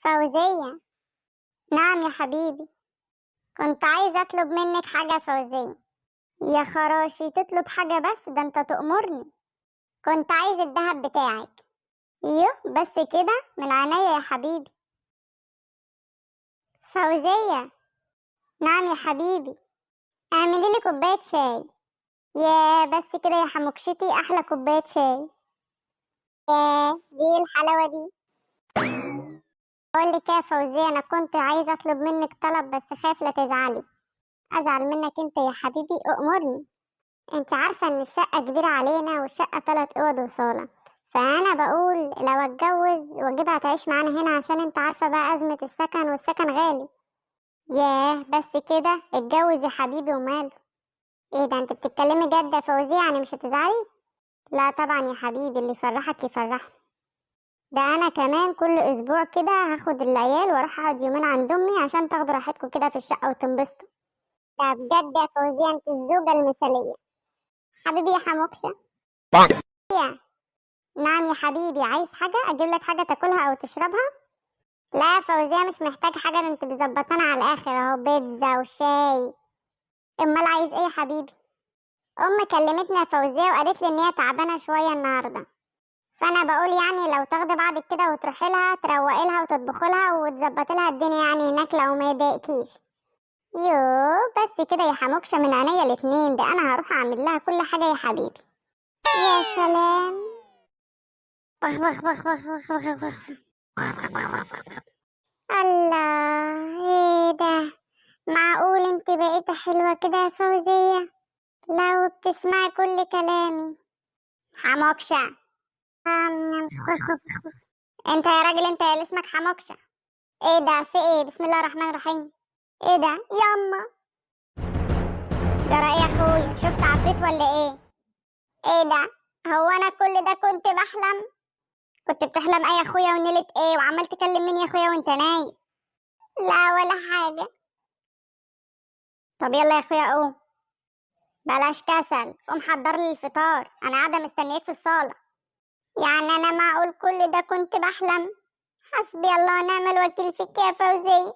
فوزية. نعم يا حبيبي. كنت عايزة أطلب منك حاجة يا فوزية. يا خراشي، تطلب حاجة بس؟ ده انت تأمرني. كنت عايز الذهب بتاعك. يوه بس كده، من عينيا يا حبيبي. فوزية. نعم يا حبيبي. اعملي لي كوباية شاي. يا بس كده يا حموكشتي، احلى كوباية شاي. يا دي الحلاوة دي. بقول لك يا فوزية، انا كنت عايزة اطلب منك طلب بس خايف لا تزعلي. ازعل منك انت يا حبيبي؟ اؤمرني. انت عارفة ان الشقة كبيرة علينا، والشقة 3 اوض وصالة، فانا بقول لو اتجوز واجيبها تعيش معانا هنا، عشان انت عارفة بقى ازمة السكن والسكن غالي. ياه بس كده، اتجوز يا حبيبي وماله. ايه ده، انت بتتكلمي جد يا فوزية؟ يعني مش هتزعلي؟ لا طبعا يا حبيبي، اللي يفرحك يفرحني. ده انا كمان كل اسبوع كده هاخد العيال واروح اقعد يومين عند امي عشان تاخدوا راحتكم كده في الشقة وتنبسطوا. ده بجد يا فوزية انت الزوجة المثالية. حبيبي يا حموكشة. بانك. نعم يا حبيبي، عايز حاجة؟ اجيب لك حاجة تاكلها او تشربها؟ لا يا فوزية مش محتاج حاجة، ده انت بتظبطانا على الاخر اهو، بيتزا وشاي. امال عايز ايه يا حبيبي؟ امي كلمتني يا فوزية وقالت لي ان هي تعبانة شوية النهاردة، فانا بقول لو تاخدي بعضك كده وتروحي لها تروقي لها وتطبخي لها وتظبطي لها الدنيا هناك لو ما يضايقكيش. يوه بس كده يا حموكشة، من عينيا الاتنين، ده انا هروح اعمل لها كل حاجة يا حبيبي. يا سلام. بخ بخ بخ بخ بخ بخ بخ. الله، ايه ده؟ معقول انت بقيتي حلوة كده يا فوزية؟ لو بتسمعي كل كلامي. حموكشة. انت يا راجل، انت يا اللي اسمك حموكشة. ايه ده؟ في ايه؟ بسم الله الرحمن الرحيم. ايه ده؟ ياما جرى ايه يا اخويا؟ شفت عفريت ولا ايه؟ ايه ده؟ هو انا كل ده كنت بحلم؟ كنت بتحلم ايه يا اخويا ونيلة ايه؟ وعمال تكلم مين يا اخويا وانت نايم؟ لا ولا حاجة. طب يلا يا اخويا قوم، بلاش كسل، قوم حضر لي الفطار، انا قاعدة مستنياك في الصالة. يعني انا معقول كل ده كنت بحلم؟ حسبي الله ونعم الوكيل فيك يا فوزية.